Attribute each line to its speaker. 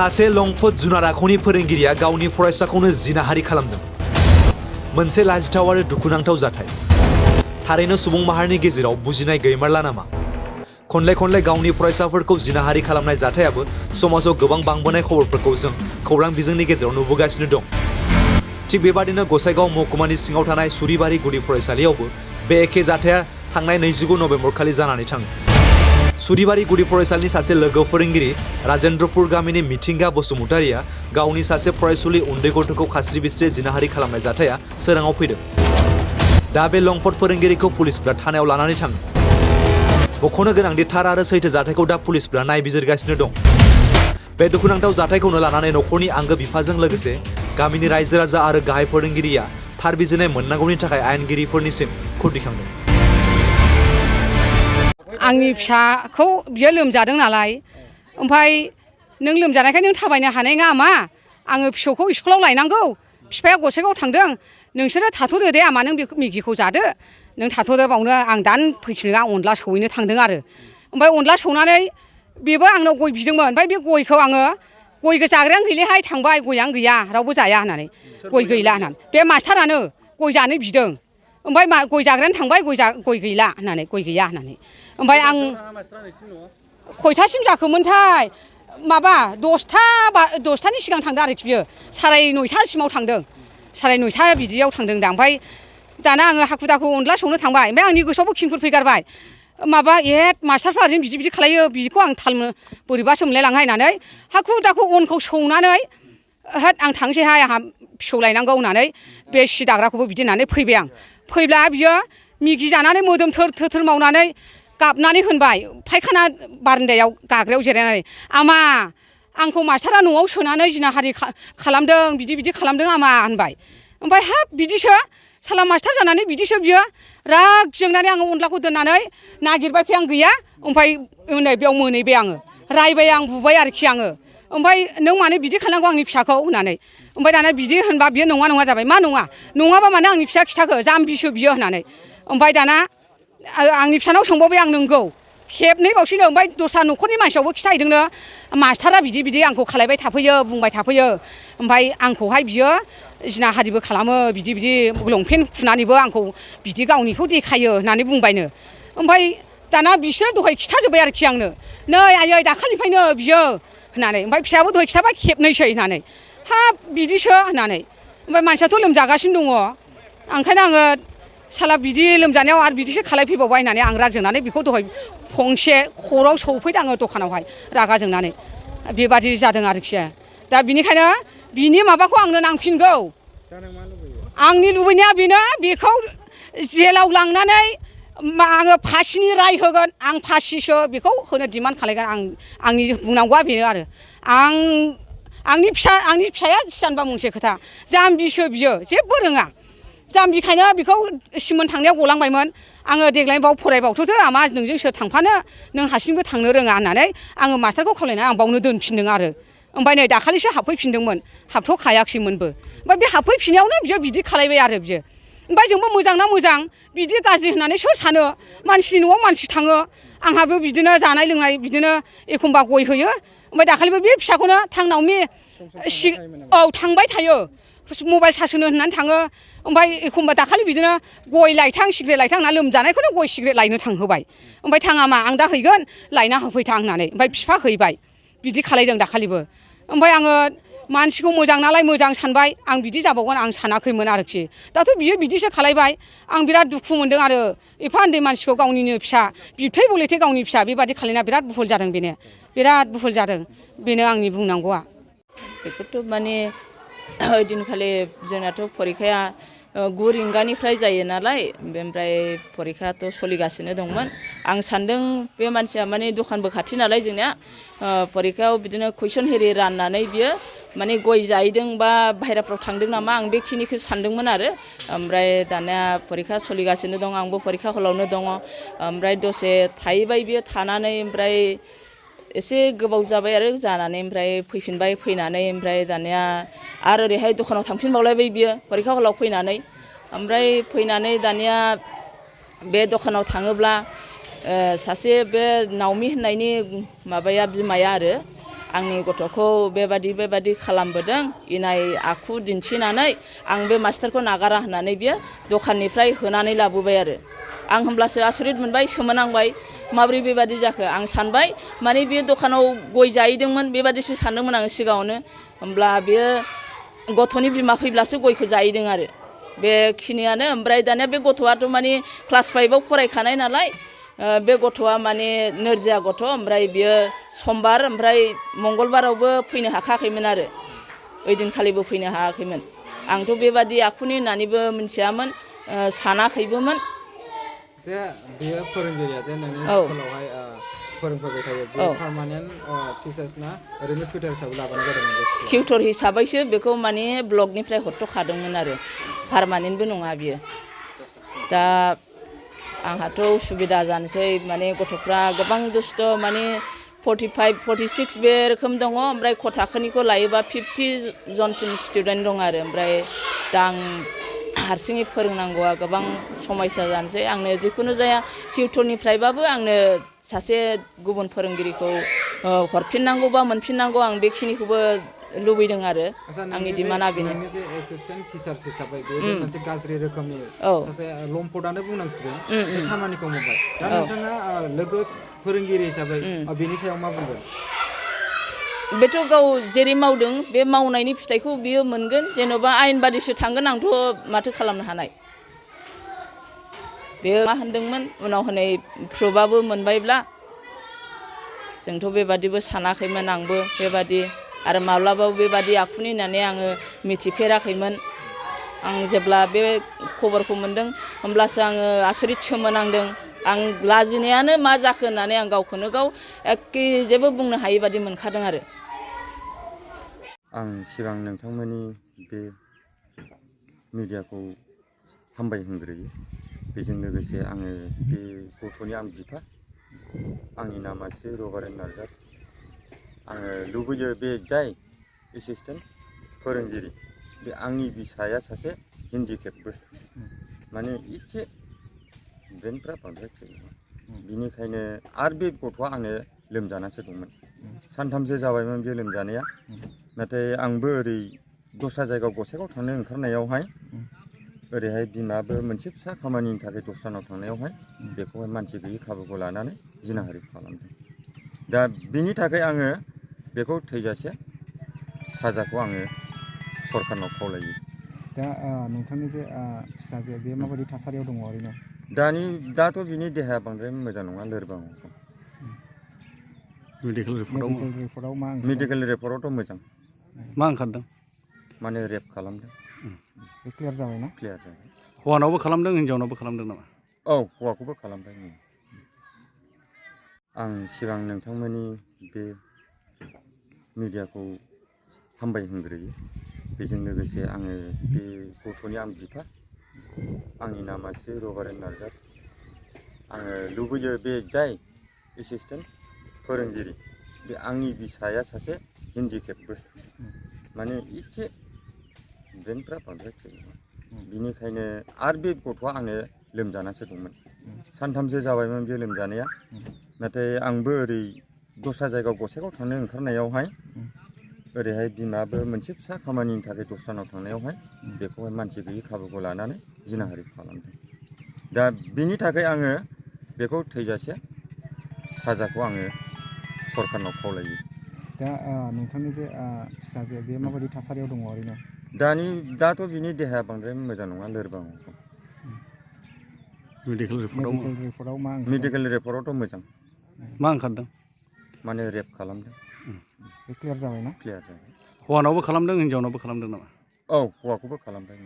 Speaker 1: सासे लंफट जुनार आखुनि फोरोंगिरिया गावनि फरायसाखौनो जिनाहारि खालामदों। मोनसे लाजिथाव आरो दुखुनांथाव जाथाय। थारैनो सुबुं माहारिनि गेजेराव बुजिनाय गैमारला नामा? खनले गावनि फरायसाफोरखौ जिनाहारि खालामनाय जाथायाबो समाजाव गोबां बांबोनाय खबरफोरखौ जों खौरां बिजोंनि गेजेराव नुबोगासिनो दं। थिग बेबादिनो गसाइगाव महकुमानि सिङाव थानाय सुरिबारि गुदि फरायसालियावबो बे एखे जाथाया थांनाय 29 नभेम्बर खालि जानानै थाङो। सुरिबारि गुदि फरायसालिनि सासे लोगो फोरोंगिरि राजेन्द्रपुर गामिनि मिथिंगा बसुमतारिया गावनि सासे फरायसुलि उन्दै गथ'खौ खास्रि बिस्रि जिनाहारि खालामनाय जाथाया सोराङाव फैदों। दा बे लंफट फोरोंगिरिखौ पुलिसफोरा थानायाव लानानै थाङो। मख'नो गोनांदि थार आरो सैथो जाथायखौ दा पुलिसफोरा नायबिजिरगासिनो दं। बे दुखुनांथाव जाथायखौनो लानानै नखरनि आंगो बिफाजों लोगोसे गामिनि रायजो राजा आरो गाहाय फोरोंगिरिया थार बिजिरनाय मोननांगौनि थाखाय आयेनगिरिफोरनिसिम खुद दिखांदों।
Speaker 2: आंनि फिसाखौ बियो लोमजादों नालाय, ओमफ्राय नों लोमजानायखाय नों थाबायनो हानाय नङा मा? आङो फिसौखौ स्कुलाव लायनांगौ, बिफाया गसाइगाव थांदों, नोंसोरो थाथ'दो दे आमा, नों बे मेगिखौ जादो, नों थाथ'दो बावनो आं दानो फैफिनो, आं अनला सौहैनो थांदों आरो। ओमफ्राय अनला सौनानै बेबो आंनाव गय बिदोंमोन, ओमफ्राय बे गयखौ आङो गय जाग्रायानो गैलिहाय थांबाय, गयानो गैया, रावबो जाया होननानै, गय गैला होननानै। बे मास्टारानो गय जानो बिदों, ओमफ्राय गय जाग्रायानो थांबाय, गय गैला होननानै, गय गैया होननानै। ओमफ्राय आं खयथासिम जाखोमोनथाय, माबा 10थानि सिगां थांदों आरोखि बियो, 9:30सिमाव थांदों, 9:30 बिदियाव थांदों दा। ओमफ्राय दाना आङो हाखु दाखु अनला संनो थांबाय, ओमफ्राय आंनि गोसोआवबो खिंफोर फैगारबाय, माबा मास्टारफ्रा ओरैनो बिदि खालायो, बिदिखौ आं थाल बोरैबासो मोनलायलांहाय होननानै हाखु दाखु अनखौ सौनानै होद आं थांसैहाय, आंहा फिसौ लायनांगौ होननानै बे सि दाग्राखौबो बिदि होननानै फैबाय आं। फैब्ला बियो मिगि जानानै मोदोम थोर मावनानै गाबनानै होनबाय, फायखाना बारान्दायाव गाग्रायाव जिरायनानै, आमा आंखौ मास्टारा न'आव सोनानै जिनाहारि खालामदों, बिदि खालामदों आमा होनबाय। ओमफ्राय हाब बिदिसो साला मास्टार जानानै बिदिसो बियो, राग जोंनानै आङो अनलाखौ दोननानै नागिरबाय फै, आं गैया। ओमफ्राय नै बेयाव मोनहैबाय आङो, रायबाय आं, बुबाय आरोखि आङो। ओमफ्राय नों मानो बिदि खालामनांगौ आंनि फिसाखौ होननानै। ओमफ्राय दाना बिदि होनबा बियो नङा जाबाय, मा नङाबा मानो आंनि फिसा खिथाखो, जाम्बिसो बियो होननानै। ओमफ्राय दाना आंनि फिसानाव सोंबावबाय आं, नोंगौ खेबनै बावसैनो। ओमफ्राय दस्रा न'खरनि मानसियावबो खिथाहैदोंनो, मास्टारा बिदि आंखौ खालायबाय थाफैयो, बुंबाय थाफैयो, ओमफ्राय आंखौहाय बियो जिनाहारिबो खालामो, बिदि लंपेन्ट खुनानैबो आंखौ बिदि गावनिखौ देखायो होननानै बुंबायनो। ओमफ्राय दाना बिसोरो दहाय खिथाजोब्बाय आरोखि आंनो, नै आयै दाखालिनिफ्रायनो बियो होननानै। ओमफ्राय फिसायाबो दहाय खिथाबाय खेबनैसै होननानै। हाब बिदिसो होननानै। ओमफ्राय मानसियाथ' लोमजागासिनो दङ, ओंखायनो आङो साला बिदि लोमजानायाव आरो बिदिसो खालायफैबावबाय होननानै आं राग जोंनानै बेखौ दहाय फंसे खर'आव सौफैदों आङो दखानावहाय रागा जोंनानै। बेबादि जादों आरोखि। दा बिनिखायनो बिनि माबाखौ आंनो नांफिनगौ। आंनि लुबैनाया बेनो, बेखौ जेलाव लांनानै आङो फासिनि राय होगोन, आं फासिसो बेखौ होनो डिमान्ड खालायगोन। आंनि बुंनांगौआ बेनो आरो। आंनि फिसाया जानबा मोनसे खोथा, जाम्बिसो बियो, जेबो रोङा। जाम्बिखायनो बेखौ सिमोन थांनायाव गलांबायमोन, आङो देग्लाय बाव फरायबावथ'दो आमा, नोंजों सोर थांफानो, नों हारसिंबो थांनो रोङा होननानै आङो मास्टारखौ खावलायनानै आं बावनो दोनफिनदों आरो। ओमफ्राय नै दाखालिसो हाबफैफिनदोंमोन, हाबथ'खायाखैमोनबो। ओमफ्राय बे हाबफैफिननायावनो बियो बिदि खालायबाय आरो बियो। ओमफ्राय जोंबो मोजां ना मोजां, बिदि गाज्रि होननानै सोर सानो, मानसिनि न'आव मानसि थाङो, आंहाबो बिदिनो जानाय लोंनाय बिदिनो एखमबा गय होयो। ओमफ्राय दाखालिबो बे फिसाखौनो थांनावमि थांबाय थायो, मबाइल सार्ज होनो होननानै थाङो। ओमफ्राय एखमबा दाखालि बिदिनो गय लायथां सिगारेट लायथां होनना लोमजानायखौनो गय सिगारेट लायनो थांहोबाय। ओमफ्राय थाङा मा, आं दा हैगोन, लायना होफैथां होननानै। ओमफ्राय बिफा हैबाय, बिदि खालायदों दाखालिबो। ओमफ्राय आङो मानसिखौ मोजां नालाय मोजां सानबाय, आं बिदि जाबावगोन आं सानाखैमोन आरोखि। दाथ' बियो बिदिसो खालायबाय, आं बिराद दुखु मोनदों आरो। एफा उन्दै मानसिखौ गावनिनो फिसा, बिबथै बलेथै गावनि फिसा बेबादि खालायना बिराद बुहुल जादों बेनो, बिराद बुहुल जादों। बेनो आंनि बुंनांगौआ।
Speaker 3: बेखौथ' माने ओइदिनखालि जोंनाथ' फरिखाया 9 रिंगानिफ्राय जायो नालाय, ओमफ्राय फरिखायाथ' सोलिगासिनो दंमोन। आं सान्दों बे मानसिया माने दखानबो खाथि नालाय जोंनिया, फरिखायाव बिदिनो कुइसन हेरि राननानै बियो माने गय जाहैदों बा बाहेराफ्राव थांदों नामा, आं बेखिनिखौ सानदोंमोन आरो। ओमफ्राय दानिया फरिखा सोलिगासिनो दं, आंबो फरिखा हलावनो दङ। ओमफ्राय दसे थाहैबाय बियो, थानानै ओमफ्राय एसे गोबाव जाबाय आरो जानानै, ओमफ्राय फैफिनबाय, फैनानै ओमफ्राय दानिया आरो ओरैहाय दखानाव थांफिनबावलायबाय बियो फरिखा हलाव फैनानै। ओमफ्राय फैनानै दानिया बे दखानाव थाङोब्ला सासे बे नावमि होननायनि माबाया बिमाया आरो आंनि गथ'खौ बेबादि खालामबोदों इनाय आखु दिन्थिनानै आं बे मास्टारखौ नागारा होननानै बियो दखाननिफ्राय होनानै लाबोबाय आरो आं होमब्लासो आसरित मोनबाय सोमोनांबाय माब्रै बेबादि जाखो आं सानबाय माने बियो दखानाव गय जाहैदोंमोन बेबादिसो सानदोंमोन आङो सिगाङावनो होमब्ला बियो गथ'नि बिमा फैब्लासो गयखौ जाहैदों आरो बेखिनियानो ओमफ्राय दानिया बे गथ'आथ' माने क्लास 5आव फरायखानाय नालाय बे गथ'आ माने नोरजिया गथ' ओमफ्राय बियो समबार ओमफ्राय मंगलबारावबो फैनो हाखायाखैमोन आरो ओइदिनखालिबो फैनो हायाखैमोन आंथ' बेबादि आखुनि होननानैबो मिथियामोन सानाखैबोमोन
Speaker 4: जे बियो फोरोंगिरिया जे नोंनि स्कुलावहाय फोरोंफैबाय थायो बे पार्मानेन्ट टिचार्स ना ओरैनो टिउटर हिसाबै लाबोनाय जादोंमोन बे स्कुलाव
Speaker 3: टिउटर हिसाबैसो बेखौ माने ब्लकनिफ्राय हरथ'खादोंमोन आरो पार्मानेन्टबो नङा बियो दा आंहाथ' उसुबिदा जानोसै माने गथ'फ्रा गोबां दुस्थ' माने 45 46 बे रोखोम दङ ओमफ्राय क थाखोनिखौ लायोबा 50 जनसिम स्टुडेन्ट दं आरो ओमफ्राय दा आं हारसिङै फोरोंनांगौआ गोबां समस्या जानोसै आंनो जिखुनु जाया टिउटरनिफ्रायबाबो आंनो सासे गुबुन फोरोंगिरिखौ हरफिननांगौबा मोनफिननांगौ आं बेखिनिखौबो लुबैदों आरो आंनि डिमान्डआ बेनो
Speaker 4: जे एसिस्टेन्ट टिचार्स हिसाबै बे मोनसे गाज्रि रोखोमनि सासे लम्पटआनो बुंनांसिगोन बे खामानिखौ मावबाय दा नोंथाङा लोगो फोरोंगिरि हिसाबै बेनि सायाव मा बुंगोन
Speaker 3: बेथ' गाव जेरै मावदों बे मावनायनि फिथाइखौ बियो मोनगोन जेन'बा आयेन बादिसो थांगोन आंथ' माथो खालामनो हानाय बेयो मा होनदोंमोन उनाव हनै प्रुफआबो मोनबायब्ला जोंथ' बेबादिबो सानाखैमोन आंबो बेबादि आरो माब्लाबाबो बेबादि आखुनि होननानै आङो मिथिफेराखैमोन आं जेब्ला बे खबरखौ मोनदों होमब्लासो आङो आसरित सोमोनांदों आं लाजिनायानो मा जाखो होननानै आं गावखौनो गाव एखे जेबो बुंनो हायि बादि मोनखादों आरो
Speaker 5: आं सिगां नोंथांमोननि बे मिडियाखौ हामबाय होनग्रोयो बेजों लोगोसे आङो बे गथ'नि आं बिफा आंनि नामा श्री रबारेन नार्जारी आङो लुबैयो बे जाय एसिस्टेन्ट फोरोंगिरि बे आंनि बिसाया सासे हेन्डिकेपबो माने एसे ब्रेनफ्रा बांद्राय थिग नङा बिनिखायनो आरो बे गथ'आ आंनो लोमजानासो दंमोन सानथामसो जाबायमोन बे लोमजानाया नाथाय आंबो ओरै दस्रा जायगायाव गसाइगाव थांनो ओंखारनायावहाय ओरैहाय बिमाबो मोनसे फिसा खामानिनि थाखाय दस्रानाव थांनायावहाय बेखौहाय मानसि गैयि खाबुखौ लानानै जिनाहारि खालामदों दा बिनि थाखाय आङो बेखौ थैजासे साजाखौ आङो सरकारनाव खावलायो
Speaker 4: दा नोंथांनि जे फिसाजो बे माबायदि थासारियाव दङ ओरैनो
Speaker 5: दाथ' बिनि देहाया बांद्राय मोजां नङा लोरबां मेडिकेल रिपर्टआवथ' मोजां
Speaker 6: मा ओंखारदों
Speaker 5: माने रेप खालामदों
Speaker 4: क्लियार जाबायना
Speaker 5: क्लियार जाबाय
Speaker 6: हौवानावबो खालामदों हिन्जावनावबो खालामदों नामा
Speaker 5: औ हौवाखौबो खालामदों आं सिगां नोंथांमोननि बे मिडियाखौ हामबाय होनग्रोयो बेजों लोगोसे आङो बे गथ'नि आं बिफा आंनि नामा श्री रबारेन नार्जारी आङो लुबैयो बे जाय एसिस्टेन्ट फोरोंगिरि बे आंनि बिसाया सासे हेन्डिकेपबो माने एसे ब्रेनफ्रा बांद्राय थिग नङा बिनिखायनो आरो बे गथ'आ आंनो लोमजानासो दंमोन सानथामसो जाबायमोन बे लोमजानाया नाथाय आंबो ओरै दस्रा जायगायाव गसाइगाव थांनो ओंखारनायावहाय ओरैहाय बिमाबो मोनसे फिसा खामानिनि थाखाय दस्रानाव थांनायावहाय बेखौहाय मानसि गैयि खाबुखौ लानानै जिनाहारि खालामदों दा बिनि थाखाय आङो बेखौ थैजासे साजाखौ आङो सरकारनाव खावलायो
Speaker 4: दा नोंथांनि जे फिसाजो बे माबायदि थासारियाव दङ ओरैनो
Speaker 5: दाथ' बिनि देहाया बांद्राय मोजां नङा लोरबां मेडिकेल रिपर्टआवथ' मोजां
Speaker 6: मा ओंखारदों
Speaker 5: माने रेप खालामदों
Speaker 4: क्लियार जाबायना
Speaker 5: क्लियार जाबाय
Speaker 6: हौवानावबो खालामदों हिन्जावनावबो खालामदों नामा
Speaker 5: औ हौवाखौबो खालामदों